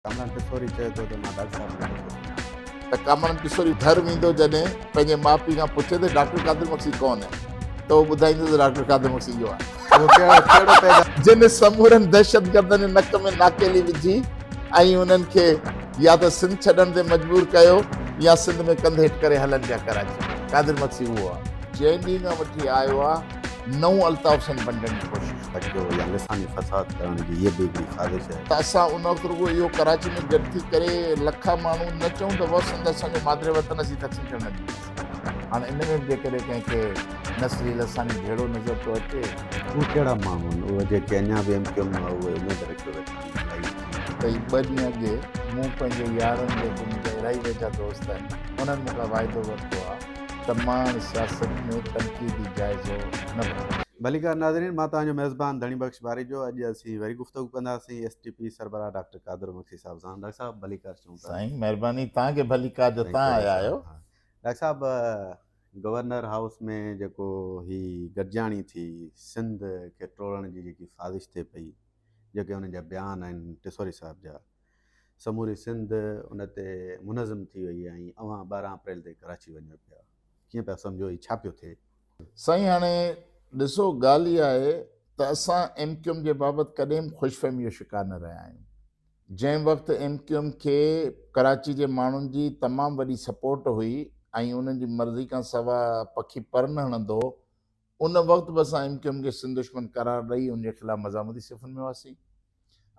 ڪامران ٽسوري چئي ٿو ته مان ڊاڪٽر صاحب کي نٿو سڃاڻان. ته ڪامران ٽسوري گهر ويندو جڏهن پنهنجي ماء پيء کان پڇي ته ڊاڪٽر قادر مگسي ڪون هي ته هو ٻڌائيندو ته ڊاڪٽر قادر مگسي اهو آهي. اهو ڪهڙو ڪهڙو پيغام. جن سمورن دهشتگردن جي نڪ ۾ ناڪيلي وجهي ۽ انهن کي يا ته سنڌ ڇڏڻ تي مجبور ڪيو يا سنڌ ۾ ڪنڌ هيٺ ڪري هلن پيا ڪراچي ۾. قادر مگسي اهو آهي. جنهن ڏينهن کان وٺي آيو آهي نئون الطاف حسين بنجڻ جي ڪوشش. ڪيو يا لساني فساد ڪرڻ جي هيء به هڪڙي سازش آهي. ته اسان ان وقت رڳو اهو ڪراچي ۾ گڏ ٿي ڪري لکا ماڻهو نه چئون ته وه سنڌ اسان جو مادري وطن اسين تقسيم ٿيڻ نه ڏينداسين. هاڻ ان ۾ به جيڪڏهن ڪنهن کي نسلي لساني جهيڙو نظر ٿو اچي. اهي ڪهڙا ماڻهو آهن اهي جيڪي اڃا به ايم ڪيو ايم مان اهي اميد رکيو ويٺا آهن ڀلائي ٿي. ته هي ٻه ڏينهن اڳي مون پنهنجي يارن جيڪي منهنجا الاهي ويجها دوست آهن انهن مون کان واعدو ورتو آهي ته مان هاڻي سياست ۾ تنقيدي جائزو نه وٺندس. ڀليڪار ناظرين مان توهان جو ميزبان ڌڻي بخش باريجو اڄ اسين وري گفتگو ڪنداسين ايس ٽي پي سربراهه ڊاڪٽر قادر مگسي صاحب سان ڊاڪٽر صاحب ڀليڪار چئون ٿا. سائين مهرباني توهان کي ڀليڪار جو توهان آيا آهيو. ڊاڪٽر صاحب گورنر هائوس ۾ جيڪو هي گڏجاڻي ٿي سنڌ کي ٽوڙڻ جي جيڪي سازش ٿئي پئي جيڪي انهن جا بيان آهن ٽسوري صاحب جا سموري سنڌ ان تي منظم ٿي وئي ۽ اوهان 12 اپريل تي ڪراچي وڃو پيا ڪيئن پيا سمجهو هي ڇا پيو ٿئي؟ سائين هاڻي ڏسو ڳالهه اها آهي ته اسان ايم ڪيو ايم جي بابت ڪڏهن به خوش فهمي جو شڪار نه رهيا آهيون. جنهن وقت ايم ڪيو ايم کي ڪراچي جي ماڻهن جي تمام وڏي سپورٽ هئي ۽ انهن جي مرضي کان سوا پکي پر نه هڻندو هو ان وقت به اسان ايم ڪيو ايم کي سنڌ دشمن قرار ڏئي ان جي خلاف مزاحمتي صفن ۾ هئاسين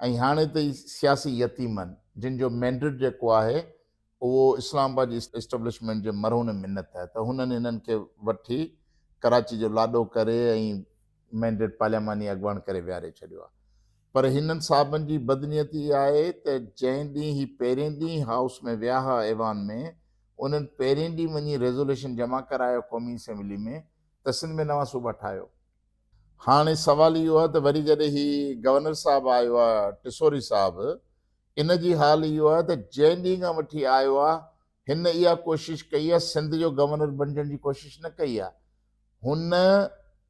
۽ هاڻي ته هي سياسي يتيمن جن جو مينڊيٽ جيڪو آهي اهو اسلام آباد جي اسٽبلشمينٽ جي مرهون منت آهي ته هنن هنن کي وٺي ڪراچي جو لاڏو ڪري ۽ مينڊيٽ پارلياماني اڳواڻ ڪري ويهاري ڇڏيو آهي پر هنن صاحبن جي بدنيتي اها آهي ته جنهن ڏينهن هي پهرين ڏينهن هائوس ۾ ويا ها ايوان ۾ انهن پهرين ڏينهن وڃي ريزوليشن جمع ڪرايو قومي اسيمبلي ۾ ته سنڌ ۾ نوان صوبا ٺاهيو. هاڻي سوال اهو آهي ته وري جڏهن هي گورنر صاحب آيو آهي ٽسوري صاحب ان جي حال اهو آهي ته جنهن ڏينهن کان وٺي آيو آهي هن اها ڪوشش ڪئي آهي سنڌ جو گورنر بنجڻ جي ڪوشش نه ڪئي آهي هن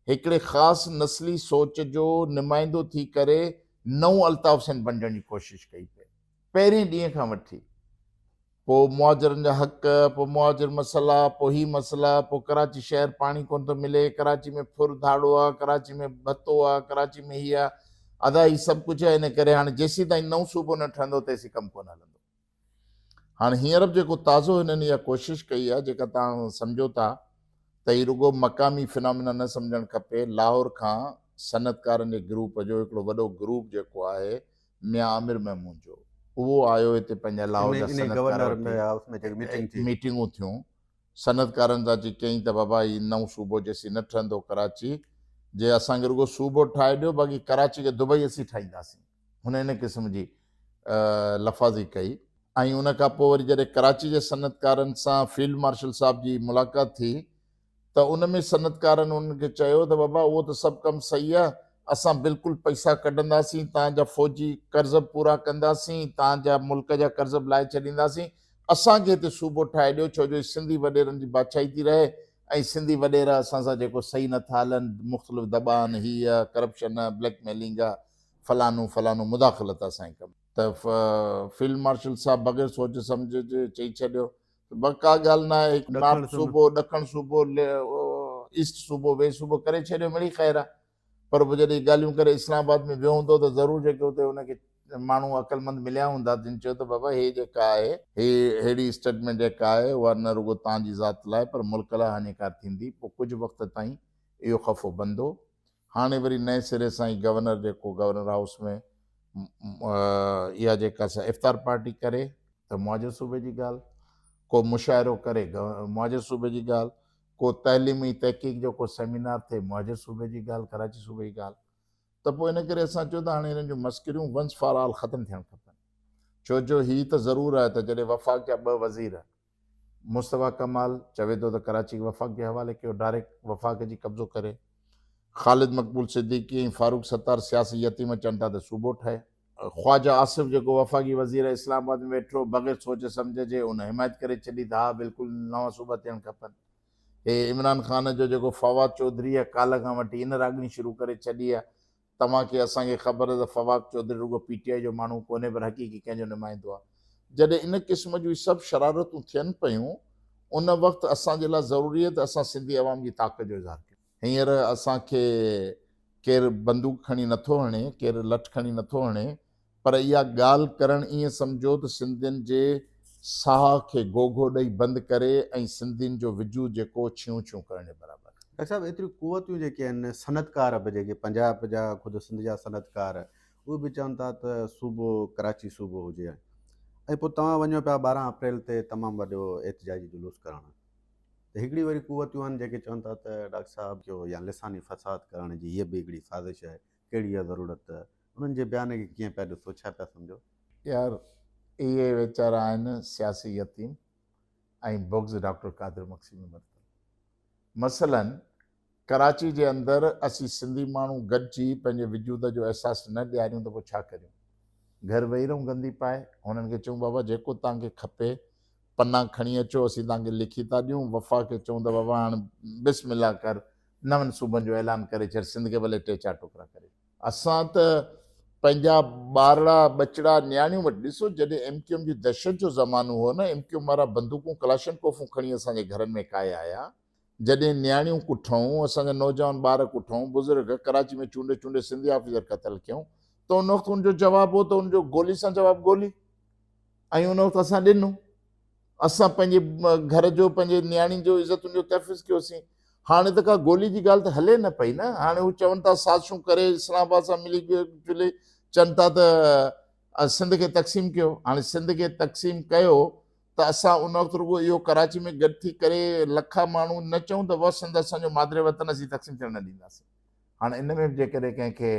هڪڙي خاص نسلي سوچ جو نمائندو ٿي ڪري نئون الطاف حسين بنجڻ جي ڪوشش ڪئي پئي پهرين ڏينهن کان وٺي پوء مهاجرن جا حق، پوء مهاجر مسئلا، پوء هي مسئلا، پوء ڪراچي شهر پاڻي ڪونه ٿو ملي، ڪراچي ۾ ڦر ڌاڙو آ، ڪراچي ۾ ڀتو آ، ڪراچي ۾ هي آ، ادا هي سڀ ڪجهه آهي ان ڪري هاڻي جيسيتائين نئون صوبو نه ٺهندو تيسين ڪم ڪونه هلندو. هاڻي هينئر به جيڪو تازو هنن اها ڪوشش ڪئي آ جيڪا توهان سمجهو ٿا ته هي رڳو مقامي فنامينا نه سمجهڻ کپي، لاهور کان صنعتڪارن جي گروپ جو هڪڙو وڏو گروپ جيڪو آهي ميان عامر محمود جو اهو آيو هتي پنهنجا لاهور جا صنعتڪار وٺي ميٽنگون ٿيون صنعتڪارن سان اچي چيائين ته بابا هي نئون صوبو جيسين نه ٺهندو ڪراچي جي اسان کي رڳو صوبو ٺاهي ڏيو باقي ڪراچي کي دبئي اسين ٺاهينداسين هن ان قسم جي لفاظي ڪئي ۽ ان کان پوء وري جڏهن ڪراچي جي صنعتڪارن سان فيلڊ مارشل صاحب جي ملاقات ٿي ته ان ۾ صنعتڪارن انهن کي چيو ته بابا اهو ته سڀ ڪم صحيح آهي، اسان بلڪل پئسا ڪڍنداسين، توهان جا فوجي قرض به پورا ڪنداسين، توهان جا ملڪ جا قرض به لاهي ڇڏينداسين، اسان کي هتي صوبو ٺاهي ڏيو، ڇو جو هي سنڌي وڏيرن جي بادشاهي ٿي رهي ۽ سنڌي وڏيرا اسان سان جيڪو صحيح نه ٿا هلن، مختلف دٻا آهن، هي آهي، ڪرپشن آهي، بليڪ ميلنگ آهي، فلانو فلانو مداخلت آهي اسان جي ڪم. ته فيلڊ مارشل صاحب بغير سوچ سمجهه جي چئي ڇڏيو بس ڪا ڳالهه نه آهي، هڪ نارٿ صوبو، ڏکڻ صوبو، ايسٽ صوبو، ويسٽ صوبو ڪري ڇڏيو مڙئي خير آهي. پر پوء جڏهن ڳالهيون ڪري اسلام آباد ۾ ويو هوندو ته ضرور جيڪي اتي هن کي ماڻهو عقلمند مليا هوندا تن چيو ته بابا هي جيڪا آهي، هي ههڙي اسٽيٽمينٽ جيڪا آهي اها نه رڳو توهان جي ذات لاء پر ملڪ لاء هاڃيڪار ٿيندي. پوء ڪجهه وقت تائين اهو خفو بند هو. هاڻي وري نئين سري سان هي گورنر جيڪو گورنر هائوس ۾ اها جيڪا سا افطار پارٽي ڪري ته مهاجر صوبي جي ڳالهه، ڪو مشاعرو ڪري مهاجر صوبي جي ڳالهه، ڪو تعليم ۽ تحقيق جو ڪو سيمينار ٿئي مهاجر صوبي جي ڳالهه، ڪراچي صوبي جي ڳالهه ته پوء ان ڪري اسان چيو ته هاڻي هنن جون مسڪريون ونس فار آل ختم ٿيڻ کپن ڇو جو هي ته ضرور آهي ته جڏهن وفاق جا ٻه وزير مصطفيٰ ڪمال چوي ٿو ته ڪراچي کي وفاق جي حوالي ڪيو، ڊائريڪٽ وفاق جي قبضو ڪري. خالد مقبول صديقي ۽ فاروق ستار سياسي يتيم چون ٿا ته صوبو ٺهي. خواجه آصف جيڪو وفاقي وزير اسلام آباد ۾ ويٺو بغير سوچ سمجهه جي ان حمايت ڪري ڇڏي ته ها بلڪل نوان صوبا ٿيڻ کپن. هي عمران خان جو جيڪو فواد چوڌري آهي ڪالهه کان وٺي ان راڳڻي شروع ڪري ڇڏي آهي. توهان کي اسان کي خبر آهي ته فواد چوڌري رڳو پي ٽي آء جو ماڻهو ڪونهي پر حقيقي ڪنهن جو نمائندو آهي. جڏهن ان قسم جون هي سڀ شرارتون ٿين پيون ان وقت اسان جي لاء ضروري آهي ته اسان سنڌي عوام جي طاقت جو اظهار ڪيون. هينئر اسان کي ڪير بندوق کڻي نٿو هڻي، ڪير لٺ کڻي نٿو هڻي، پر اها ڳالهه ڪرڻ ائين سمجهو ته سنڌين جي ساهه کي گوگهو ڏئي بند ڪري ۽ سنڌين جو وجود جيڪو ڇيهون ڇيهون ڪرڻ جي برابر آهي. ڊاڪٽر صاحب ايتريون قوتون جيڪي آهن صنعتڪار به جيڪي پنجاب جا خود سنڌ جا صنعتڪار اهي به چون ٿا ته صوبو ڪراچي صوبو هجي ۽ پوء توهان وڃو پيا 12 اپريل تي تمام وڏو احتجاجي جلوس ڪرڻ ته هڪڙي وري قوتون آهن جيڪي چون ٿا ته ڊاڪٽر صاحب جو يا لساني فساد ڪرڻ جي هيء به هڪڙي سازش آهي ڪهڙي اها ضرورت انهن جي بيان کي ڪيئن پيا ڏسو ڇا پيا سمجهو؟ يار اهي ويچارا آهن سياسي يتيم ۽ بغض ڊاڪٽر قادر مگسي ۾ ورتل. مثلاً ڪراچي جي اندر اسين سنڌي ماڻهو گڏجي پنهنجي وجود جو احساس نه ڏياريون ته پوء ڇا ڪريون؟ گهر ويهي رهون گندي پائي؟ هنن کي چئون بابا جيڪو توهان کي کپي پنا کڻي اچو اسين توهان کي لکي ٿا ڏيون، وفا کي چئون ته بابا هاڻ بسم الله ڪر نون صوبن جو اعلان ڪري ڇڏ سنڌ کي ڀلي ٽي چار ٽڪرا ڪري ڇڏ. اسان ته پنهنجا ٻارڙا ٻچڙا نياڻيون وٺي ڏسو جڏهن ايم ڪيو ايم جي دهشت جو زمانو هو نه ايم ڪيو ايم وارا بندوقون ڪلاشن ڪوفون کڻي اسان جي گهرن ۾ ڪاهي آيا جڏهن نياڻيون ڪٺئون اسان جا نوجوان ٻار ڪٺئون بزرگ ڪراچي ۾ چونڊي چونڊي سنڌي آفيسر قتل ڪيائون ته ان وقت ان جو جواب هو ته ان جو گولي سان جواب گولي ۽ ان وقت اسان ڏنو اسان پنهنجي گهر جو پنهنجي نياڻين جو عزتن جو تحفظ ڪيوسين هاڻي ته ڪا گولي جي ڳالهه ته هلي نه پئي نه هاڻي هو چون ٿا سازشون ڪري اسلام آباد سان ملي جلي چون ٿا ته سنڌ کي تقسيم ڪيو هاڻي سنڌ کي تقسيم ڪيو ته اسان ان وقت رڳو اهو ڪراچي ۾ گڏ ٿي ڪري لکا ماڻهو نه چئون ته بس سنڌ اسان جو مادري وطن اسين تقسيم ٿيڻ نه ڏينداسين هاڻي ان ۾ به جيڪڏهن ڪنهن کي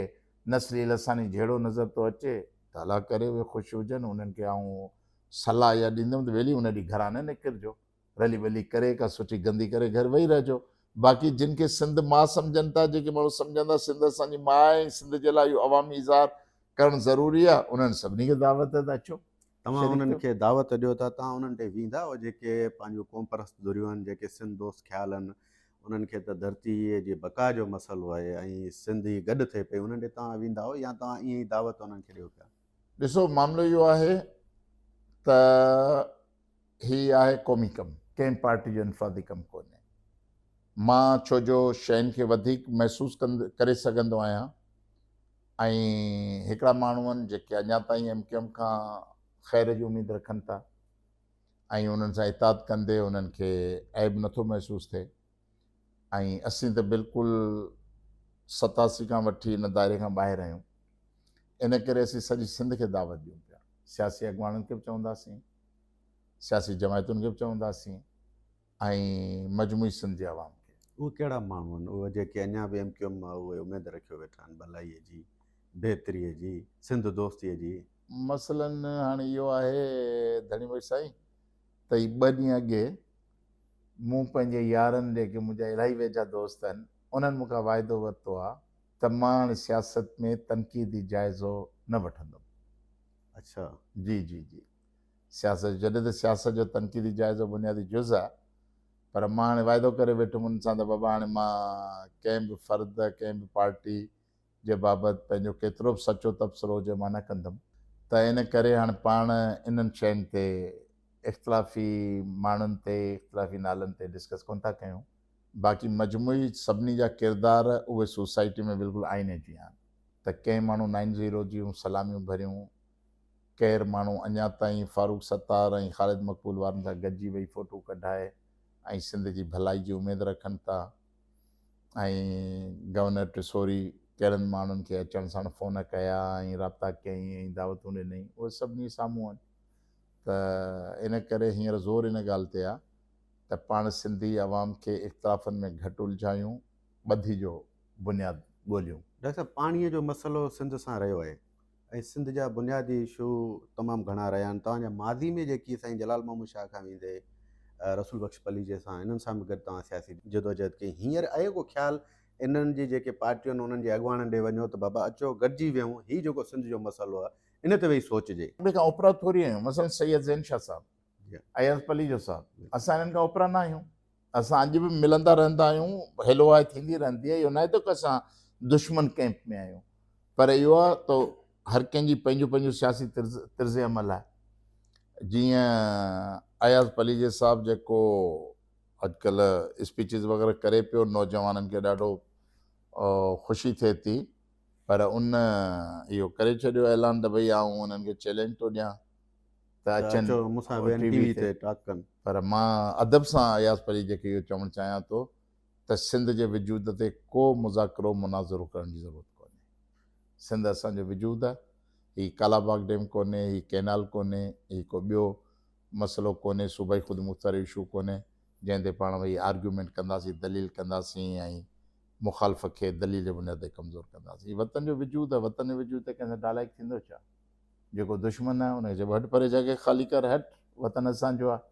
نسلي لساني جهيڙو نظر ٿو اچي ته الله ڪري اهي خوش هجن انهن کي آئون صلاح اها ڏيندم ته ويلي ان ڏينهن گهران نه نڪرجو، رلي ٻلي ڪري ڪا سٺي گندي ڪري گهر ويهي رهجو. باقي جن کي سنڌ ماء سمجهن ٿا، جيڪي ماڻهو سمجهن ٿا سنڌ اسان جي ماء آهي ۽ سنڌ جي لاء اهو عوامي اظهار ڪرڻ ضروري آهي، انهن سڀني کي دعوت آهي ته اچو توهان شريڪ انهن ٿيو. کي دعوت ڏيو ٿا، توهان انهن ڏي ويندا اهي جيڪي پنهنجون قومپرست ڌريون آهن، جيڪي سنڌ دوست خيال آهن، انهن کي ته ڌرتي جي بقا جو مسئلو آهي ۽ سنڌ ئي گڏ ٿئي پئي، انهن ڏي توهان ويندا آهيو يا توهان ائين ئي دعوت انهن کي ڏيو پيا؟ ڏسو معاملو اهو آهي ته هي آهي قومي ڪم، ڪنهن پارٽي جو انفرادي ڪم ڪونهي. مان ڇو جو شين کي وڌيڪ محسوس ڪري سگهندو آهيان ۽ هڪڙا ماڻهو آهن جيڪي اڃا تائين ايم ڪيو ايم کان خير جي اميد رکن ٿا ۽ انهن سان اتحاد ڪندي انهن کي عيب نٿو محسوس ٿئي. ۽ اسين ته بلڪل 87 کان وٺي ان دائري کان ٻاهر آهيون ان ڪري اسين سڄي سنڌ کي دعوت ڏيون پيا سياسي اڳواڻن کي به چونداسين سياسي جماعتن کي به چونداسين ۽ مجموعي سنڌ جي عوام کي. اهي ڪهڙا ماڻهو آهن اهي جيڪي اڃا به ايم ڪيو ايم مان اهي اميد رکيو ويٺا آهن ڀلائي جي بهتري جي سنڌ دوستي جي. مثلاً هاڻي اهو آهي ڌڻي بخش سائين ته هي ٻه ڏينهن اڳي مون پنهنجي يارن جيڪي منهنجا الاهي ويجها دوست آهن انهن مون کان واعدو ورتو آهي ته مان هاڻي سياست ۾ تنقيدي جائزو نه وٺندم. اڇا. جي جي جي سياست جڏهن ته سياست جو تنقيدي جائزو بنيادي جز آهي پر مان هاڻي واعدو ڪري ويٺم انهن سان ته بابا هاڻي مان ڪنهن به فرد ڪنهن به پارٽي جي بابت پنهنجو ڪيترو به سچو تبصرو هجي مان نه ڪندم ته ان ڪري هاڻ پاڻ انهن شين تي اختلافي ماڻهن تي اختلافي نالن تي ڊسڪس ڪونه ٿا ڪيون باقي مجموعي سڀني جا ڪردار اهي سوسائٽي ۾ بلڪل آئيني جيان آهن ته ڪنهن ماڻهو نائن زيرو جون سلاميون ڀريون ڪير ماڻهو اڃا تائين فاروق ستار ۽ خالد مقبول وارن سان گڏجي ويهي فوٽو ڪڍائي ۽ سنڌ جي ڀلائي جي اميد رکن ٿا. ۽ گورنر ٽسوري ڪهڙن ماڻهن کي اچڻ ساڻ فون ڪيا ۽ رابطا ڪيائين ۽ دعوتون ڏنائين اهي سڀني سامهون آهن ته ان ڪري هينئر زور ان ڳالهه تي آهي ته پاڻ سنڌي عوام کي اختلافن ۾ گهٽ الجهايون ٻڌي جو بنياد ڳوليون. ڊاڪٽر صاحب پاڻي جو مسئلو سنڌ سان رهيو آهي ۽ سنڌ جا بنيادي اشو تمام گهڻا رهيا آهن توهان جا ماضي ۾ جيڪي سائين جلال محمد شاهه کان ويندي رسول بخش پليجي سان انهن سان به گڏ توهان سياسي جدوجهد ڪئي هينئر آهي ڪو خيال انهن جي جيڪي پارٽيون آهن انهن جي اڳواڻن ڏي وڃو ته بابا اچو گڏجي ويهون هي جيڪو سنڌ جو مسئلو آهي ان تي ويهي سوچجي. ٻئي کان اوپرا ٿوري آهيون مثلا سيد زين شاهه صاحب اياز پليجو صاحب اسان انهن کان اوپرا نه آهيون اسان اڄ به ملندا رهندا آهيون هيلو هاء ٿيندي رهندي آهي اهو ناهي ته اسان دشمن ڪئمپ ۾ آهيون. پر اهو آهي ته هر ڪنهن جي پنهنجو پنهنجو سياسي طرز عمل آهي. جيئن اياز پليجي صاحب جيڪو اڄڪلهه اسپيچز وغيره ڪري پيو نوجوانن کي ڏاڍو خوشي ٿئي ٿي پر ان اهو ڪري ڇڏيو اعلان ته ڀئي آئون انهن کي چئلينج ٿو ڏيان ته اچن ٽي وي تي ٽاڪ ڪن. پر مان ادب سان اياز پليجي کي اهو چوڻ چاهيان ٿو ته سنڌ جي وجود تي ڪو مذاڪرو مناظرو ڪرڻ جي ضرورت ڪونهي. سنڌ اسان جو وجود آهي. هي ڪالاباغ ڊيم ڪونهي، هي ڪئنال ڪونهي، هي ڪو ٻيو مسئلو ڪونهي، صوبائي خودمختياري اشو ڪونهي، جنهن تي پاڻ ويهي آرگيومينٽ ڪنداسين، دليل ڪنداسين ۽ مخالف کي دليل جي بنياد تي ڪمزور ڪنداسين. هي وطن جو وجود آهي، وطن جي وجود تي ڪنهن سان ڊالائڪ ٿيندو ڇا؟ جيڪو دشمن آهي ان کي چئبو هٽ پري جڳهه خالي ڪر هٽ، وطن اسان جو آهي،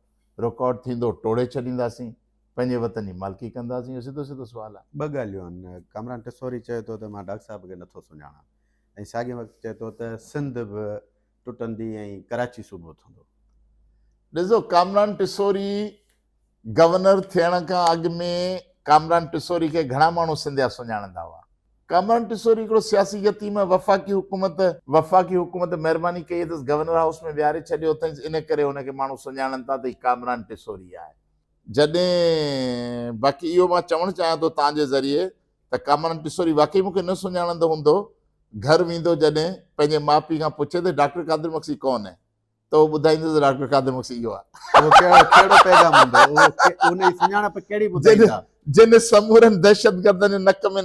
رڪارڊ ٿيندو ٽوڙي ڇڏينداسين. پنهنجي وطن جي مالڪي ڪنداسين؟ اهو سڌو سڌو سوال آهي. ٻه ڳالهيون آهن، ڪامران ٽسوري چئي ٿو ته مان ڊاڪٽر صاحب کي نٿو سڃاڻان ۽ ساڳئي وقت چئي ٿو ته سنڌ به ٽٽندي ۽ ڪراچي صوبو ٿيندو. ڏسو ڪامران ٽسوري گورنر ٿيڻ کان اڳ ۾ ڪامران ٽسوري کي گهڻا ماڻهو سنڌيا سڃاڻندا هئا. ڪامران ٽسوري هڪڙو سياسي يتيم آهي، وفاقي حڪومت وفاقي حڪومت مهرباني ڪئي اٿس گورنر هائوس ۾ ويهاري ڇڏيو اٿائينس ان ڪري هن کي ماڻهو سڃاڻن ٿا ته هي ڪامران ٽسوري آهي. جڏهن باقي اهو مان چوڻ چاهيان ٿو توهان جي ذريعي ته ڪامران ٽسوري واقعي مون کي نه سڃاڻندو هوندو، گهر ويندو جڏهن پنهنجي ماء پيء کان پڇي ته ڊاڪٽر قادر مگسي ڪون هي ته هو ٻڌائيندس ته ڊاڪٽر قادر مگسي اهو آهي. اهو ڪهڙو ڪهڙو پيغام هوندو اهو ان جي سڃاڻپ ڪهڙي ٻڌائيندا؟ جن سمورن دهشتگردن جي نڪ ۾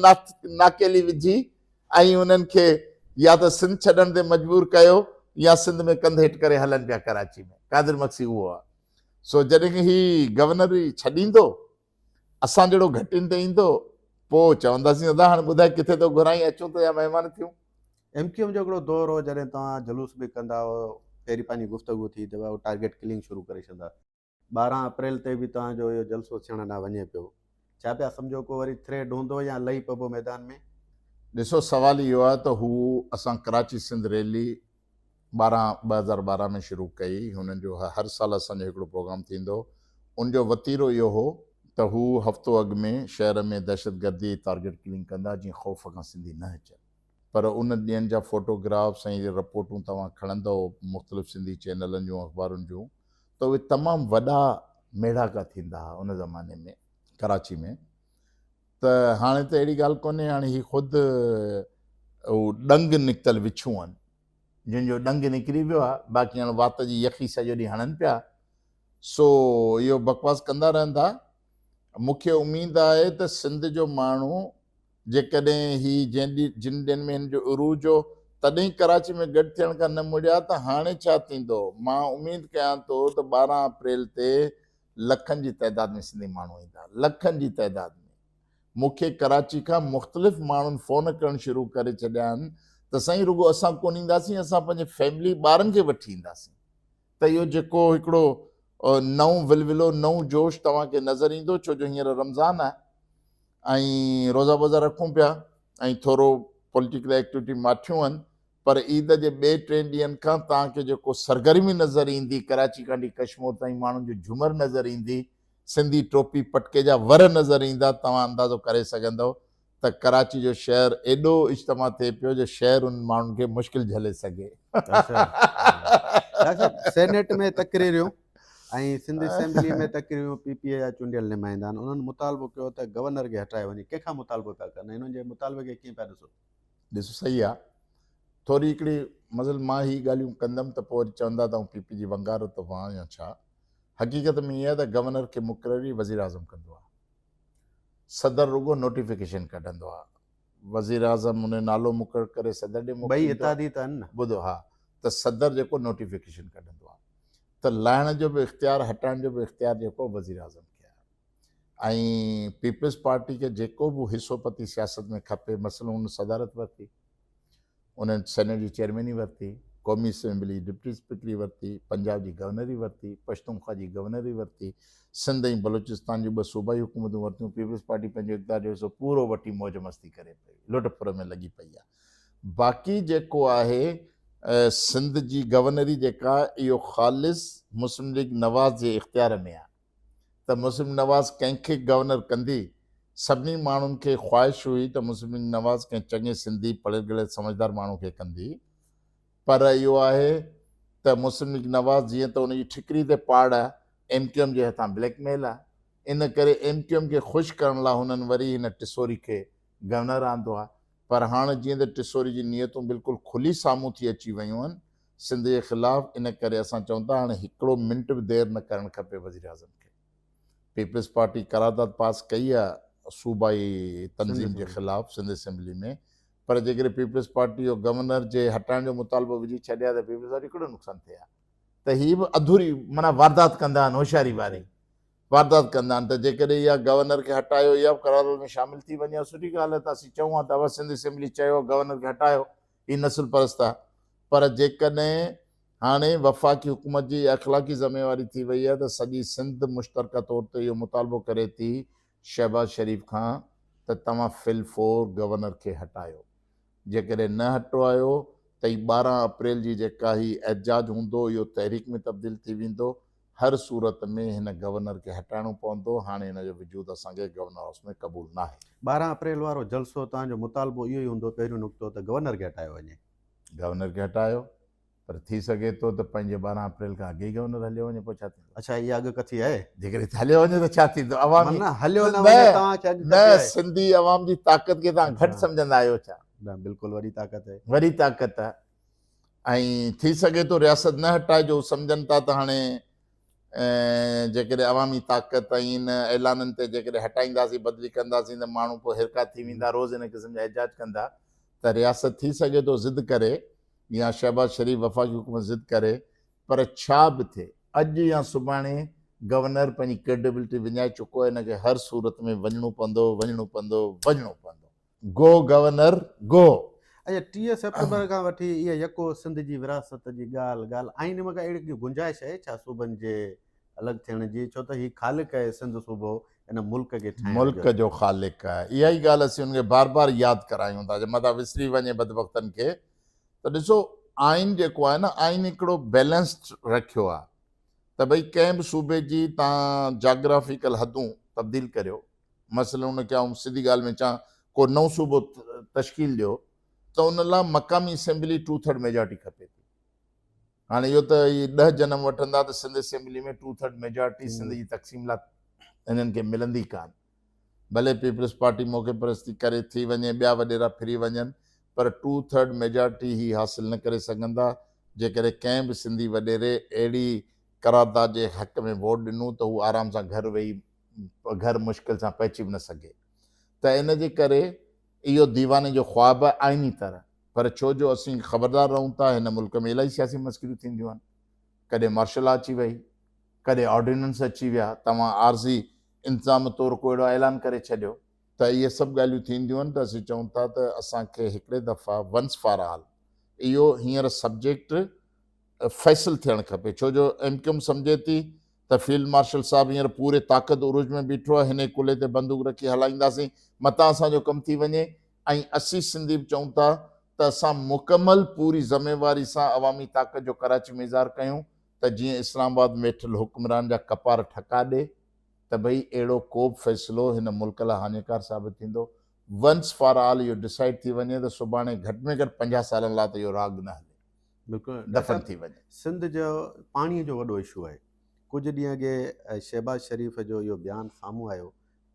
ناڪيلي وجهي ۽ انهن کي يا ته سنڌ ڇڏڻ تي مجبور ڪيو يا سنڌ ۾ ڪنڌ هيٺ ڪري هلن پيا ڪراچي ۾ قادر مگسي اهو آهي. سو جڏهن هي گورنري ڇڏيندو، اسان جهڙو گهٽين تي ايندو، پوء چونداسين ادا هاڻي ٻڌاء ڪٿي ٿو گهرائين اچون ته يا مهمان ٿيون. ايم ڪيو ايم جو هڪڙو دور هو جڏهن توهان جلوس به ڪندا هئو، پهرين پنهنجي گفتگو ٿي ته اهو ٽارگيٽ ڪلنگ شروع ڪري ڇڏندا. 12 اپريل تي به توهان جو اهو جلسو ٿيڻ ڏانهن وڃي پيو. ڇا پيا سمجهو ڪو وري ٿريڊ هوندو يا لهي پبو ميدان ۾؟ ڏسو سوال اهو آهي ته هو اسان ڪراچي سنڌ ريلي 12 2012 ۾ شروع ڪئي هنن جو هر سال اسان جو هڪڙو پروگرام ٿيندو هو ان جو وتيرو اهو هو ته هو هفتو اڳ ۾ شهر ۾ دهشتگردي ٽارگيٽ ڪلنگ ڪندا جيئن خوف کان سنڌي نه اچن پر ان ڏينهن جا فوٽوگرافس ۽ رپورٽون توهان کڻندؤ مختلف سنڌي چينلن جون اخبارن جون ته اهي تمام وڏا ميڙاڪا ٿيندا ها ان زماني ۾ ڪراچي ۾ ته هاڻي ته اهڙي ڳالهه ڪونهي هاڻي هي خود هو ڏنگ نڪتل وڇون آهن جن جو ڏنگ نڪري ويو آهي باقي هاڻي وات جي يخي سڄو ڏينهن هڻن پيا سو اهو بڪواس ڪندا رهندا مون کي اميد آهي ته سنڌ جو ماڻهو جيڪڏهن هي جنهن ڏينهن جن ڏينهن ۾ هن جو عروج هو تڏهن ڪراچي ۾ گڏ ٿيڻ کان نه مڙيا ته هاڻي ڇا ٿيندو مان اميد ڪيان ٿو ته 12 اپريل تي لکن جي تعداد ۾ سنڌي ماڻهو ايندا لکن جي تعداد ۾ مون کي ڪراچي کان مختلف ماڻهن فون ڪرڻ شروع ڪري ڇڏيا آهن ته سائين رڳو اسان ڪونه اينداسين اسان پنهنجي فيملي ٻارن کي وٺي اينداسين ته اهو جيڪو هڪڙو نئون ولولو نئون جوش توهان کي نظر ايندو ڇو جو هينئر رمضان آهي ۽ روزا بوزا رکون پيا ۽ ٿورو پوليٽيڪل ايڪٽيوٽي ماٺيون آهن پر عيد جي ٻئي ٽئين ڏينهن کان توهان کي جيڪو سرگرمي نظر ايندي ڪراچي کان وٺي ڪشمور تائين ماڻهن جو جهومر نظر ايندي سنڌي ٽوپي پٽڪي جا ور نظر ايندا، توهان اندازو ڪري سگهندؤ ته ڪراچي جو شهر ايڏو اجتماع ٿئي پيو جو شهر انهن ماڻهن کي مشڪل جهلي سگهي. ڊاڪٽر صاحب سينيٽ ۾ تقريريون ۽ سنڌ اسيمبلي ۾ تقريريون پي پي اي جا چونڊيل نمائندا آهن انهن مطالبو ڪيو ته گورنر کي هٽايو وڃي ڪنهن کان مطالبو پيا ڪن ۽ انهن جي مطالبي کي ڪيئن پيا ڏسو؟ ڏسو صحيح آ ٿوري هڪڙي مطلب مان هي ڳالهيون ڪندم ته پوء وري چوندا ته آئون پي پي جي ونگارو ٿو وهان يا ڇا حقيقت ۾ ائين آهي ته گورنر کي مقرري وزيراعظم ڪندو آهي. صدر رڳو نوٽيفڪيشن ڪڍندو آهي. وزيراعظم ان جو نالو مقرر ڪري صدر ڏي ٻئي موڪليندو آهي. اتحادي ته آهن نه. ٻڌو ها ته صدر جيڪو نوٽيفڪيشن ڪڍندو آهي ته لاهڻ جو به اختيار هٽائڻ جو به اختيار جيڪو وزيراعظم کي آهي ۽ پيپلز پارٽي کي جيڪو به حصو پتي سياست ۾ کپي مثلاً ان صدارت ورتي انهن سينيٽ جي چيئرميني ورتي، قومي اسيمبلي جي ڊپٽي اسپيڪري ورتي، پنجاب جي گورنري ورتي، پشتونخوا جي گورنري ورتي، سنڌ ۽ بلوچستان جون ٻه صوبائي حڪومتون ورتيون، پيپلز پارٽي پنهنجو اقتدار جو حصو پورو وٺي موج مستي ڪري پئي، لٽ ڦر ۾ لڳي پئي آهي. باقي جيڪو آهي سنڌ جي گورنري جيڪا اهو خالص مسلم ليگ نواز جي اختيار ۾ آهي ته مسلم نواز ڪنهن کي گورنر ڪندي. سڀني ماڻهن کي خواهش هئي ته مسلم ليگ نواز ڪنهن چڱي سنڌي پڙهيل ڳڙهيل سمجهدار ماڻهو کي ڪندي پر اهو آهي ته مسلم ليگ نواز جيئن ته ان جي ٺڪري تي پاڙ ايم ڪيو ايم جي هٿان بليڪ ميل آهي ان ڪري ايم ڪيو ايم کي خوش ڪرڻ لاء هنن وري هن ٽسوري کي گورنر آندو آهي پر هاڻ جيئن ته ٽسوري جي نيتون بلڪل کلي سامهون ٿي اچي ويون آهن سنڌ جي خلاف ان ڪري اسان چئون ٿا هاڻي هڪڙو منٽ به دير نه ڪرڻ کپي وزيراعظم کي. پيپلز پارٽي قرارداد پاس ڪئي آهي صوبائي تنظيم جي خلاف سنڌ اسيمبلي ۾ پر جيڪڏهن پيپلز پارٽي جو گورنر جي هٽائڻ جو مطالبو وجهي ڇڏي ها ته پيپلز پارٽي ڪهڙو نقصان ٿئي ها ته هي به اڌوري معنيٰ واردات ڪندا آهن هوشياري واري واردات ڪندا آهن ته جيڪڏهن اها گورنر کي هٽايو اها به قرارداد ۾ شامل ٿي وڃي ها سٺي ڳالهه آهي ته اسين چئون ها ته ابا سنڌ اسيمبلي چيو گورنر کي هٽايو هي نسل پرست آهي پر جيڪڏهن هاڻي وفاقي حڪومت جي اها اخلاقي ذميواري ٿي وئي آهي ته سڄي سنڌ مشترڪه طور تي اهو مطالبو ڪري ٿي شهباز شريف کان ته توهان في الفور گورنر کي هٽايو جيڪڏهن نه هٽوايو ته هي 12 اپريل جي جيڪا هي احتجاج هوندو اهو تحريڪ ۾ تبديل ٿي ويندو هر صورت ۾ هن گورنر کي هٽائڻو پوندو هاڻي هن جو وجود اسان کي گورنر هائوس ۾ قبول ناهي. 12 اپريل وارو جلسو توهان جو مطالبو اهو ئي هوندو پهريون نقطو ته گورنر کي هٽايو وڃي. گورنر کي هٽايو پر ٿي سگهي ٿو ته پنهنجي 12 اپريل کان اڳي ئي گورنر هليو وڃي پوء ڇا ٿيندو؟ اڇا اها اڳ ڪٿي آهي؟ جيڪڏهن هليو وڃي ته ڇا ٿيندو؟ عوامي معنيٰ هليو نه وڃي توهان کي اڳ ڪٿي آهي؟ نه سنڌي عوام جي طاقت کي توهان گهٽ سمجهندا آهيو ڇا؟ نه بلڪل وڏي طاقت آهي. وڏي طاقت آهي ۽ ٿي سگهي ٿو رياست نه هٽائي جو هو سمجهن ٿا ته هاڻي جيڪڏهن عوامي طاقت ۽ ان اعلانن تي جيڪڏهن هٽائينداسين بدلي ڪنداسين ته ماڻهو پوء هرکا ٿي ويندا روز ان قسم جا احتجاج ڪندا ته رياست ٿي سگهي ٿو ضد ڪري يا شهباز شريف وفاقي حڪومت ضد ڪري پر ڇا به ٿئي اڄ يا سڀاڻي گورنر پنهنجي ڪريڊبلٽي وڃائي چڪو آهي هن کي هر صورت ۾ وڃڻو پوندو وڃڻو پوندو وڃڻو پوندو گو گورنر گو. اڇا 30 سيپٽمبر کان وٺي اها يڪو سنڌ جي ورهاست جي ڳالهه ڳالهه آئين ۾ ڪا اهڙي ڪي گنجائش آهي ڇا صوبن جي الڳ ٿيڻ جي ڇو ته هي خالق آهي سنڌ صوبو ان ملڪ کي ٺاهڻ جو. ملڪ جو خالق آهي اها ئي ڳالهه اسين ان کي بار بار ياد ڪرايون ٿا جي متان وسري وڃي بدبختن کي ته ڏسو آئين جيڪو آهي نه آئين هڪڙو بيلنسڊ رکيو آهي ته ڀئي ڪنهن به صوبي جي تان جاگرافيڪل حدون تبديل ڪريو مثلا ان کي آئون سڌي ڳالهه ۾ چان ڪو نئون صوبو تشڪيل ڏيو ته ان لاء مقامي اسيمبلي ٽو ٿرڊ ميجارٽي کپي ٿي هاڻي اهو ته هي 10 جنم وٺندا ته Sindh assembly ۾ two third majority Sindh جي تقسيم لاء هنن کي ملندي ڪانه. ڀلي پيپلز پارٽي موقعي پرستي ڪري ٿي وڃي، ٻيا وڏيرا ڦري وڃن پر ٽو ٿرڊ ميجارٽي هي حاصل نه ڪري سگهندا. جيڪڏهن ڪنهن به سنڌي وڏيري اهڙي قرارداد جي حق ۾ ووٽ ڏنو ته هو آرام سان گهر ويهي گهر مشڪل سان پهچي به نه سگهي ته ان جي ڪري اهو ديواني جو خواب آهي آئيني طرح پر ڇو جو اسين خبردار رهون ٿا هن ملڪ ۾ الائي سياسي مسڪريون ٿينديون آهن ڪڏهن مارشل لا اچي وئي ڪڏهن آرڊيننس اچي ويا توهان عارضي انتظام طور ڪو اهڙو اعلان ڪري ڇڏيو ته اهي سڀ ڳالهيون ٿينديون آهن ته اسين چئون ٿا ته اسان کي هڪڙي دفعا ونس فار آل اهو هينئر سبجيڪٽ فيصل ٿيڻ کپي ڇو جو ايم ڪيو ايم سمجهي ٿي ته فيلڊ مارشل صاحب هينئر پوري طاقت عروج ۾ بيٺو آهي، هن جي ڪلهي تي بندوق رکي هلائينداسين، متان اسان جو ڪم ٿي وڃي ۽ اسين سنڌي به چئون ٿا ته اسان مڪمل پوري ذميواري سان عوامي طاقت جو ڪراچي ۾ اظهار ڪيون ته جيئن اسلام آباد ۾ ويٺل حڪمران جا ڪپار ٺڪا ڏي ته ڀئي اهڙو ڪو به فيصلو هن ملڪ لاء هاڃيڪار ثابت ٿيندو. ونس فار آل اهو ڊسائيڊ ٿي وڃي ته سڀاڻي گهٽ ۾ گهٽ 50 سالن لاء ته اهو راڳ نه هلي. بلڪل دفن ٿي وڃي. سنڌ جو پاڻي جو وڏو اشو آهي. ڪجهه ڏينهن اڳي شهباز شريف جو اهو بيان سامهون آيو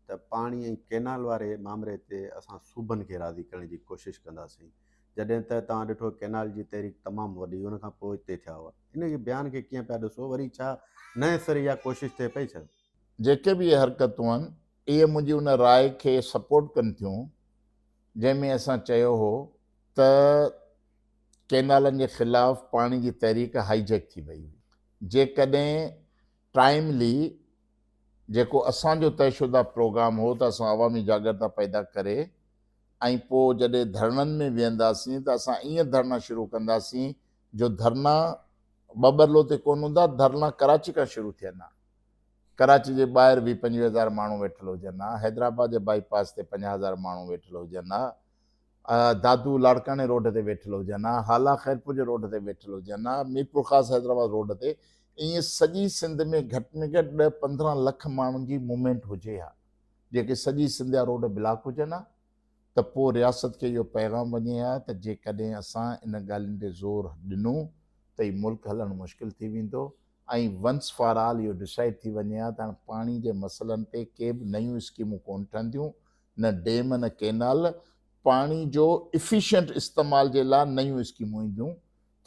ته پاڻي ۽ ڪينال واري مامري تي اسان صوبن کي راضي ڪرڻ جي ڪوشش ڪنداسين جڏهن ته توهان ڏٺو ڪينال جي تحريڪ تمام وڏي ان کان پوء اتي ٿيا هئا ان بيان کي ڪيئن پيا ڏسو وري ڇا نئين سر اها ڪوشش ٿئي پئي ڇا؟ جيڪي به اهي حرڪتون آهن اهي منهنجي ان راء کي سپورٽ ڪن ٿيون جنهن ۾ اسان چيو هو ته ڪينالن جي خلاف پاڻي جي تحريڪ هائي جيڪ ٿي وئي هئي. جيڪڏهن ٽائيملي جيڪو اسان جو طئي شده پروگرام هو ته اسان عوامي جاڳرتا پيدا ڪري ۽ پوء جڏهن ڌرڻن ۾ ويهنداسين ته اسان ائين ڌرڻا شروع ڪنداسين جو ڌرڻا ٻٻرلو تي ڪونه هوندا، ڌرڻا ڪراچي کان شروع ٿين ها. ڪراچي جي ٻاهر 20 25 هزار ماڻهو ويٺل هجن ها، حيدرآباد جي بائي پاس تي 50 هزار ماڻهو ويٺل هجن ها. دادو لاڙڪاڻي روڊ تي ويٺل هجن ها، هالا خيرپور جي روڊ تي ويٺل هجن ها، ميرپورخاص حيدرآباد روڊ تي، ائين سڄي سنڌ ۾ گهٽ ۾ گهٽ 10 15 لک ماڻهن جي موومينٽ هجي ها جيڪي سڄي سنڌ جا روڊ بلاڪ هجن ها ته پوء رياست کي اهو پيغام وڃي ها ته جيڪڏهن اسان ان ڳالهين تي زور ڏنو ته هي ملڪ هلڻ مشڪل ٿي ويندو ۽ ونس فار آل اهو ڊسائيڊ ٿي وڃي ها ته هاڻ پاڻي جي مسئلن تي ڪي به نيون اسڪيمون ڪونه ٺهنديون نه ڊيم نه ڪينال، پاڻي جو افيشنٽ استعمال جي لاء نيون اسڪيمون اينديون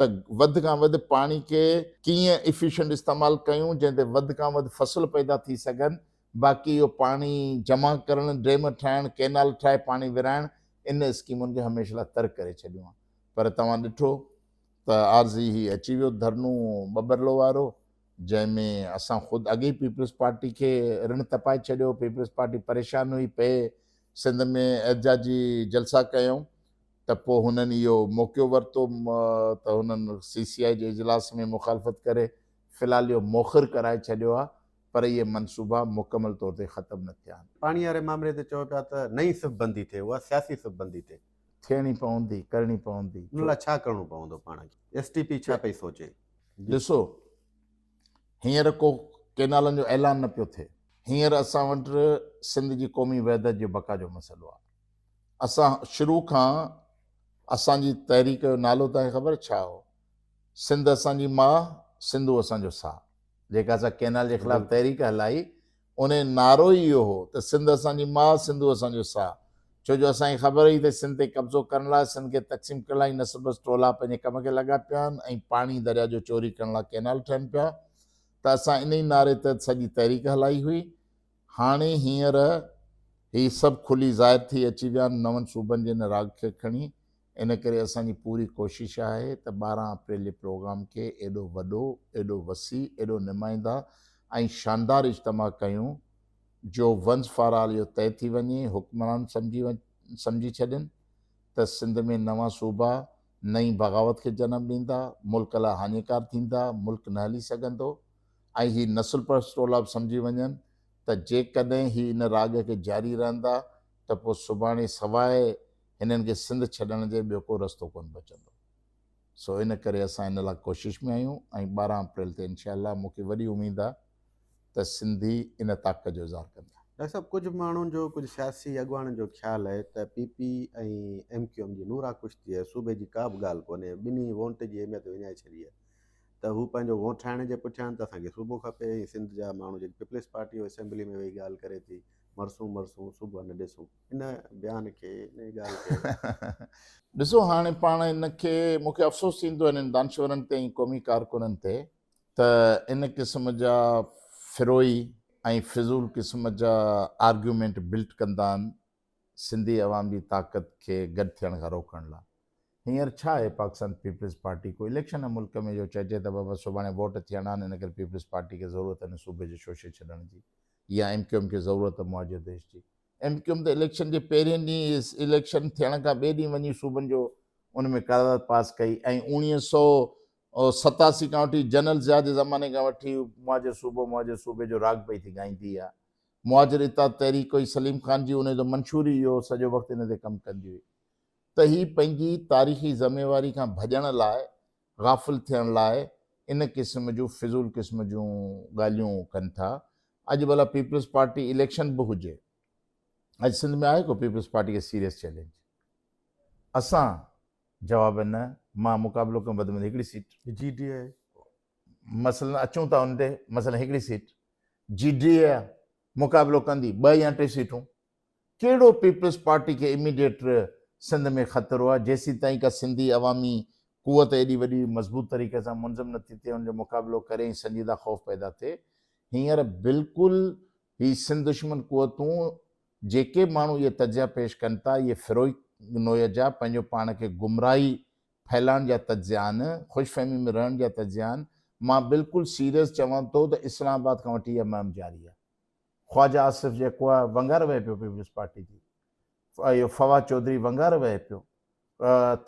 ته وڌ کان وڌ پاڻي کي ڪيئن افيشنٽ استعمال ڪيون جنهن تي وڌ کان وڌ فصل پيدا ٿي سگهن، باقي اهو پاڻي جمع ڪرڻ، ڊيم ٺاهڻ، ڪينال ٺاهي پاڻي ورهائڻ ان اسڪيمن کي هميشه لاء ترڪ ڪري ڇڏيون آهي پر توهان ڏٺو ته عارضي هي اچي ويو ڌرڻو ٻٻرلو وارو جنهن ۾ اسان خود اڳي ئي پيپلز پارٽي کي رڻ تپائي ڇڏيو، پيپلز پارٽي پريشان هئي پئي سنڌ ۾ احتجاجي جلسا ڪيائون ته پوء هنن اهو موقعو ورتو ته هنن سي سي آء جي اجلاس ۾ مخالفت ڪري في الحال اهو موخر ڪرائي ڇڏيو آهي پر اهي منصوبا مڪمل طور تي ختم نه ٿيا آهن. پاڻي واري مامري تي چئو پيا ته نئين صف بندي ٿئي، اها سياسي صف بندي ٿئي. ٿيڻي پوندي، ڪرڻي پوندي. ان لاء ڇا ڪرڻو پوندو پاڻ کي؟ ايس ٽي پي ڇا پئي سوچي؟ ڏسو هينئر ڪو ڪينالن جو اعلان نه پيو ٿئي. هينئر اسان وٽ سنڌ جي قومي وحدت جي بقا جو مسئلو آهي. اسان شروع کان اسان جي تحريڪ جو نالو توهان کي خبر ڇا هو؟ سنڌ اسان جي ماء، سنڌو اسان جو ساهه. جيڪا اسان ڪينال جي خلاف تحريڪ هلائي ان جو نعرو ئي اهو هو ته سنڌ اسان جي ماء، سنڌو اسان جو ساهه. ڇو جو اسان کي خبر هئي ته سنڌ تي قبضو ڪرڻ لاء، سنڌ کي تقسيم ڪرڻ لاء هي نسل پرست ٽولا پنهنجي ڪم کي لڳا پيا آهن ۽ پاڻي درياء جو چوري ڪرڻ لاء ڪينال ٺهن پيا ته اسان انهي نعري تحت سڄي تحريڪ هلائي هئي. هاڻي هينئر هي سڀ کلي ظاهر ٿي اچي ويا آهن نون صوبن جي ان راڳ کي کڻي. ان ڪري اسان جي پوري ڪوشش آهي ته 12 اپريل جي پروگرام کي ايڏو وڏو، ايڏو وسيع، ايڏو نمائنده ۽ شاندار اجتماع ڪيون جو ونس فار آل اهو طئي ٿي وڃي، حڪمران سمجهي سمجهي ڇڏين ته سنڌ ۾ نوان صوبا نئين بغاوت کي جنم ڏيندا، ملڪ لاء هاڃيڪار ٿيندا، ملڪ نه هلي سگهندو ۽ هي نسل پرست ٽولا به سمجهي وڃن ته جيڪڏهن هي ان راڳ کي جاري رهندا ته پوء سڀاڻي سواء هنن کي سنڌ ڇڏڻ جي ٻيو ڪو رستو ڪونه بچندو. سو ان ڪري اسان ان لاء ڪوشش ۾ آهيون ۽ 12 اپريل تي انشاء الله مون کي وڏي اميد آهي ته سنڌي ان طاقت جو اظهار ڪندا. ڊاڪٽر صاحب ڪجهه ماڻهن جو ڪجهه سياسي اڳواڻن جو خيال آهي ته P P ۽ M Q M جي نورا ڪشتي آهي صوبي جي ڪا به ڳالهه ڪونهي ٻنهي وونٽ جي اهميت وڃائي ڇڏي آهي ته هو پنهنجو وونٽ ٺاهڻ جي پٺيان آهن ته اسان کي صوبو کپي ۽ سنڌ جا ماڻهو جيڪي پيپلز پارٽي اسيمبلي ۾ ويهي ڳالهه ڪري ٿي مرسون مرسون صبح نه ڏسون ان بيان کي ان ڳالهه کي. ڏسو هاڻي پاڻ ان کي مون کي افسوس ٿيندو آهي انهن دانشورن تي ۽ قومي ڪارڪنن تي ته ان قسم جا فروئي ۽ فضول قسم جا آرگيومينٽ بلٽ ڪندا آهن سنڌي عوام جي طاقت کي گڏ ٿيڻ کان روڪڻ لاء. هينئر ڇا آهي پاڪستان پيپلز پارٽي ڪو اليڪشن آهي ملڪ ۾ جو چئجي ته بابا سڀاڻي ووٽ ٿيڻا آهن ان ڪري پيپلز پارٽي کي ضرورت آهي ان صوبي جو شوشي ڇڏڻ جي يا ايم ڪيو ايم کي ضرورت آهي مهاجر ديش جي. ايم ڪيو ايم ته اليڪشن جي پهرين ڏينهن اليڪشن ٿيڻ کان ٻئي ڏينهن وڃي صوبن جو ان ۾ قرارداد پاس ڪئي ۽ 1987 کان وٺي جنرل ضياء جي زماني کان وٺي مهاجر صوبو مهاجر صوبي جو راڳ پئي ٿي ڳائيندي آهي. مهاجر اتحاد تحريڪ هئي سليم خان جي ان جو منشور ئي اهو هو سڄو وقت ان تي ڪم ڪندي هئي ته هي پنهنجي تاريخي ذميواري کان ڀڄڻ لاء غافل ٿيڻ لاء ان قسم جون فضول قسم جون ڳالهيون ڪن ٿا. اڄ ڀلا پيپلز پارٽي اليڪشن به هجي اڄ سنڌ ۾ آهي ڪو پيپلز پارٽي کي سيريس چئلينج؟ اسان جواب نه، مان مقابلو ڪيم وڌ ۾ وڌ هڪڙي سيٽ. جي ڊي اي. مثلاً اچون ٿا ان تي مثلاً هڪڙي سيٽ جي ڊي اي مقابلو ڪندي ٻه يا ٽي سيٽون. ڪهڙو پيپلز پارٽي کي اميڊيٽ سنڌ ۾ خطرو آهي جيسيتائين ڪا سنڌي عوامي قوت ايڏي وڏي مضبوط طريقي سان منظم نٿي ٿئي ان جو مقابلو ڪري ۽ سنجيده خوف پيدا ٿئي هينئر بلڪل هي سنڌ دشمن قوتون جيڪي ماڻهو اهي تجزيا پيش ڪن ٿا اهي فروئي نوعيت جا پنهنجو پاڻ کي گمراهي ڦهلائڻ جا تجزيا آهن خوش فهمي ۾ رهڻ جا تجزيا آهن مان بلڪل سيريس چوان ٿو ته اسلام آباد کان وٺي اها مهم جاري آهي. خواجه آصف جيڪو آهي ونگار وهي پيو پيپلز پارٽي جي اهو فواد چوڌري ونگار وهي پيو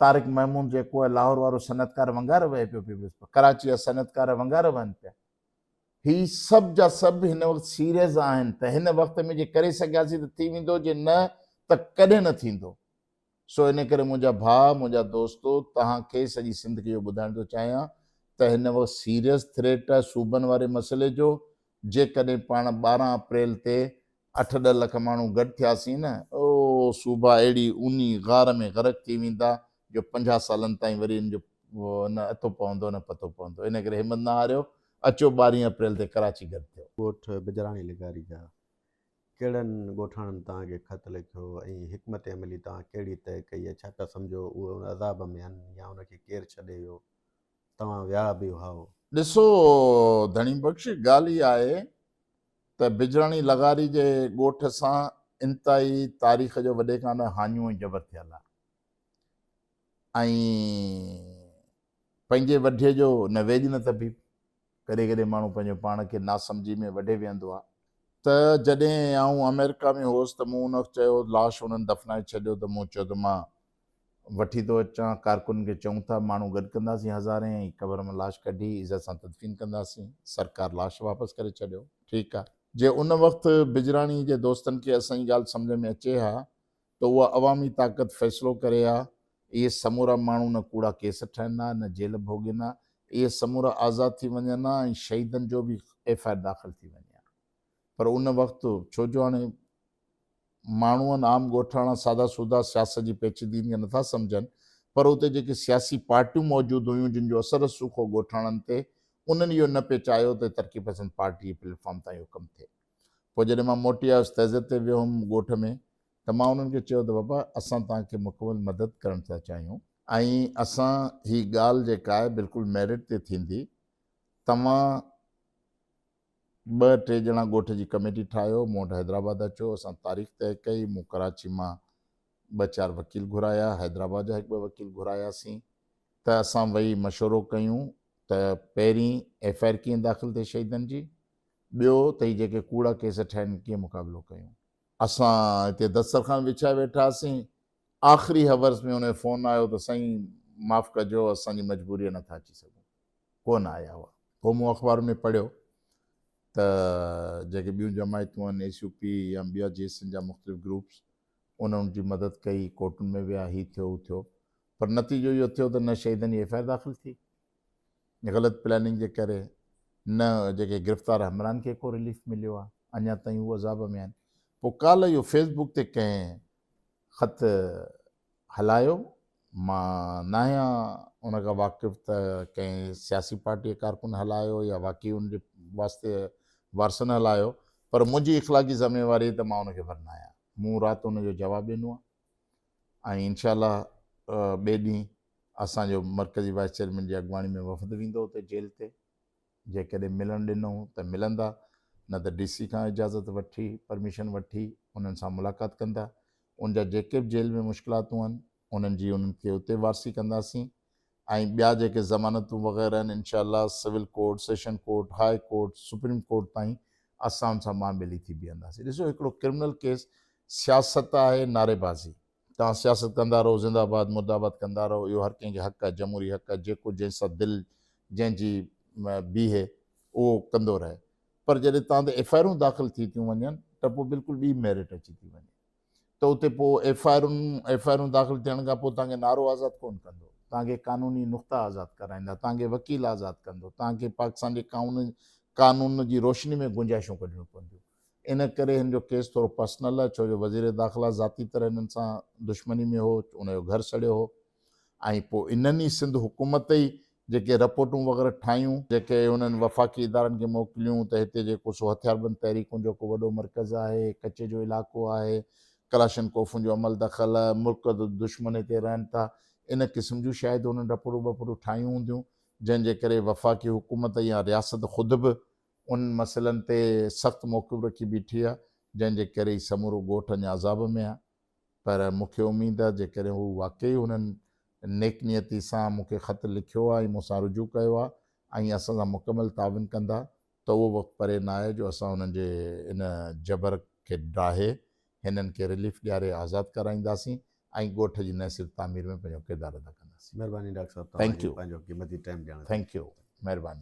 طارق محمود جيڪو آهي لاهور وارو صنعتڪار ونگار وهي پيو پيپلز ڪراچي جا صنعتڪار ونگار وهن پيا هي سڀ جا سڀ هن وقت سيريس آهن ته هن وقت ۾ جي ڪري سگهياسين ته ٿي ويندو جي نه ته ڪڏهن نه ٿيندو سو ان ڪري منهنجا ڀاء، منهنجا دوستو، توهان کي سڄي سنڌ کي اهو ٻڌائڻ ٿو چاهيان ته هن وقت سيريس ٿريٽ آهي صوبن واري مسئلي جو، جيڪڏهن پاڻ 12 اپريل تي اٺ ڏھ لک ماڻهو گڏ ٿياسين نه او صوبا اهڙي اونهي غار ۾ غرق ٿي ويندا جو 50 سالن تائين وري ان جو نه اتو پوندو نه پتو پوندو. ان ڪري همت نه هاريو، اچو 12 اپريل تي ڪراچي گڏ ٿيو. ڳوٺ بجراڻي لغاري جا ڪهڙن ڳوٺاڻن توهان کي خط لکيو ۽ حڪمت عملي توهان ڪهڙي طئي ڪئي ۽ ڇا پيا سمجهو اهي ان عذاب ۾ آهن يا ان کي ڪير ڇڏي ويو؟ توهان ويا به هئائو. ڏسو ڌڻي بخش، ڳالهه اها آهي ته بجراڻي لغاري جي ڳوٺ سان انتهائي تاريخ جو وڏي کان وڏو هاڃو ۽ جبر ٿيل آهي ۽ پنهنجي وڍيء جو نه ويڄ نه طبيب. ڪڏهن ڪڏهن ماڻهو پنهنجو پاڻ کي ناسمجهي ۾ وڍي ويهندو آهي. ته جڏهن آئون آمريڪا ۾ هوس ته مون ان وقت چيو لاش انهن دفنائي ڇڏيو ته مون چيو ته مان وٺي ٿو اچان، ڪارڪنن کي چئون ٿا ماڻهو گڏ ڪنداسين هزارين ۽ قبر مان لاش ڪڍي عزت سان تدفين ڪنداسين، سرڪار لاش واپس ڪري ڇڏيو، ٺيڪ آهي. جي ان وقت بجراڻي جي دوستن کي اسان جي ڳالهه سمجهه ۾ اچي ها ته اها عوامي طاقت فيصلو ڪري ها، اهي سمورا ماڻهو نه ڪوڙا ڪيس ٺهن ها نه جيل ڀوڳين ها، اهي سمورا آزاد ٿي وڃن ها ۽ شهيدن جو به ايف I R داخل ٿي وڃي ها. پر ان وقت ڇو جو هاڻي ماڻهو عام ڳوٺاڻا سادا سودا سياست جي پيچيدگين کي نٿا سمجهن پر اتي جيڪي سياسي پارٽيون موجود هيون جن جو اثر رسوخ هو ڳوٺاڻن تي انهن اهو نه پئي چاهيو ته ترقي پسند پارٽي جي پليٽ فارم تان اهو ڪم ٿئي. پوء جڏهن مان موٽي آيس تعزيت تي ويو هوم ڳوٺ ۾ ته مان انهن کي چيو ته بابا اسان توهان کي مڪمل مدد ڪرڻ ٿا چاهيون ۽ اسان هي ڳالهه جيڪا آهي بلڪل ميرٽ تي ٿيندي توهان ٻه ٽي ڄڻا ڳوٺ جي ڪميٽي ٺاهيو، مون وٽ حيدرآباد اچو، اسان تاريخ طئي ڪئي، مون ڪراچي مان ٻه چار وڪيل گهرايا، حيدرآباد جا هڪ ٻه وڪيل گهراياسين ته اسان ويهي مشورو ڪيون ته پهرين ايف I R ڪيئن داخل ٿئي شهيدن جي، ٻيو ته هي جيڪي ڪوڙا ڪيس ٺهن ڪيئن مقابلو ڪيون. اسان هتي دسترخوان وڇائي ويٺاسين، آخري هورس ۾ ان جو فون آيو ته سائين معاف ڪجو اسان جي مجبوري آهي نٿا اچي سگهون. ڪونه آيا هئا. پوء مون اخبارن ۾ پڙهيو ته جيڪي ٻيون جماعتون آهن ايس يو پي يا ٻيا جي ايس اين جا مختلف گروپس انهن ان جي مدد ڪئي، ڪورٽن ۾ ويا، هي ٿيو هو ٿيو پر نتيجو اهو ٿيو ته نه شهيدن جي ايف I R داخل ٿي غلط پلاننگ جي ڪري نه جيڪي گرفتار همراهن کي ڪو رليف مليو آهي اڃا تائين هو عذاب ۾ آهن. پوء ڪالهه اهو فيس بڪ تي ڪنهن خط هلايو، مان ناهيان ان کان واقف ته ڪنهن سياسي پارٽيء ڪارڪن هلايو يا واقعي ان جي واسطي وارثن هلايو، پر منهنجي اخلاقي ذميواري ته مان ان کي ورنايان. مون رات ان جو جواب ڏنو آهي ۽ انشاء الله ٻئي ڏينهن اسان جو مرڪزي وائيس چيئرمين جي اڳواڻي ۾ وفد ويندو اتي جيل تي. جيڪڏهن ملڻ ڏنو ته ملندا، نه ته ڊي سي کان اجازت وٺي، پرميشن وٺي انهن سان ملاقات ڪندا. ان جا جيڪي به جيل ۾ مشڪلاتون آهن، انهن جي انهن کي اتي وارثي ڪنداسين ۽ ٻيا جيڪي ضمانتون وغيره آهن انشاء الله civil court, session court, high court, supreme court تائين اسان ان سان ٻانهن ٻيلي ٿي بيهنداسين. ڏسو هڪڙو ڪرمنل ڪيس سياست آهي نعري بازي. توهان سياست ڪندا رهو، زنده آباد مرده آباد ڪندا رهو، اهو هر ڪنهن کي حق آهي، جمهوري حق آهي، جيڪو جنهن سان دل جنهن جي بيهي اهو ڪندو رهي، پر جڏهن توهان تي ايف I آرون داخل ٿي ٿيون وڃن ته پوء بلڪل ٻي ميرٽ اچي ٿي وڃي ته اتي پوء ايف I آرون ايف I آرون داخل ٿيڻ کان پوء توهان کي نعرو آزاد ڪونه ڪندو، توهان کي قانوني نقطا آزاد ڪرائيندا، توهان کي وڪيل آزاد ڪندو، توهان کي پاڪستان جي قانون جي روشني ۾ گنجائشون ڪڍڻيون پونديون. ان ڪري هن جو ڪيس ٿورو پرسنل آهي ڇو جو وزير داخلا ذاتي طرح هنن سان دشمني ۾ هو، ان جو گهر سڙيو هو ۽ پوء انهن ئي سنڌ حڪومت ئي جيڪي رپورٽون وغيره ٺاهيون، جيڪي هنن وفاقي ادارن کي موڪليون ته هتي جيڪو سو هٿياربند تحريڪن جو ڪو وڏو مرڪز آهي، ڪچي جو علائقو آهي، ڪلاشن ڪوفن جو عمل دخل، ملڪ دشمن هتي رهن ٿا، ان قسم جون شايد هنن رپورٽون ٻپورٽون ٺاهيون هونديون، جنهن جي ڪري وفاقي حڪومت يا رياست خود به انهن مسئلن تي سخت موقف رکي بيٺي آ، جنهن جي ڪري هي سمورو ڳوٺ اڃا عذاب ۾ آ، پر مون کي اميد آ جيڪڏهن هو واقعي انهن نيڪ نيتي سان مون کي خط لکيو آ ۽ مون سان رجوع ڪيو آ ۽ اسان سان مڪمل تعاون ڪندا ته اهو وقت پري ناهي جو اسان انهن جي ان جبر کي ڊاهي هنن کي رليف ڏياري آزاد ڪرائينداسين ۽ ڳوٺ جي نئين سر تعمير ۾ پنهنجو ڪردار ادا ڪنداسين. مهرباني ڊاڪٽر صاحب توهان thank you پنهنجو قيمتي ٽائيم ڏيڻ تي. Thank you مهرباني.